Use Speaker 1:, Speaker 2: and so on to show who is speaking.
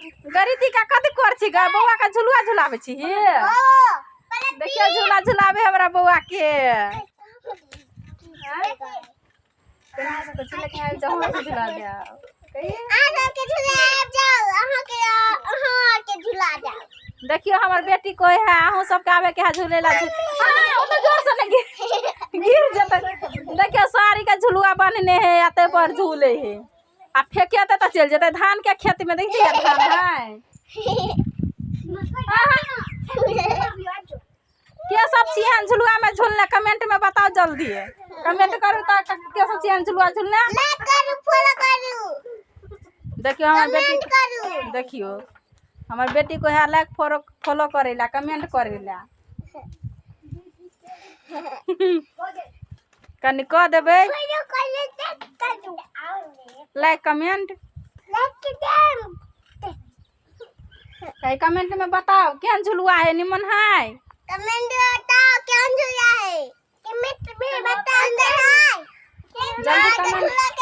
Speaker 1: गरीती का कथी कर छी गे? बौआ के झुलुआ झुलाबै छी। देखियौ झूला झुलाबे हमरा बौआ के। देखियो हमर बेटी कोई है, अहूँ सबके आबे के है झूले ला। जोर से नहीं गिर जेतै। देखियो साड़ी के झुलुआ बन्हने है, एते पर झूले है आ फेंकेते तऽ चलि जेतै धान के खेत में। देखिए धान है। के सब छियन झुलुआ में झूलने? कमेंट में बताओ जल्दी, कमेंट करू तऽ के सब छियन झुलुआ झूलने।
Speaker 2: लाइक करू, फॉलो करू।
Speaker 1: देखियो हमर बेटी, देखियो हमर बेटी को है लाइक फॉलो करेला, कमेंट करेला। कनि कऽ देबै लाइक कमेंट, कहीं कमेंट में बताओ केहन झुलुआ है, निमन है?
Speaker 2: कमेंट में बताओ केहन झुलुआ है, कमेंट में बताओ है।
Speaker 1: जल्दी कमेंट।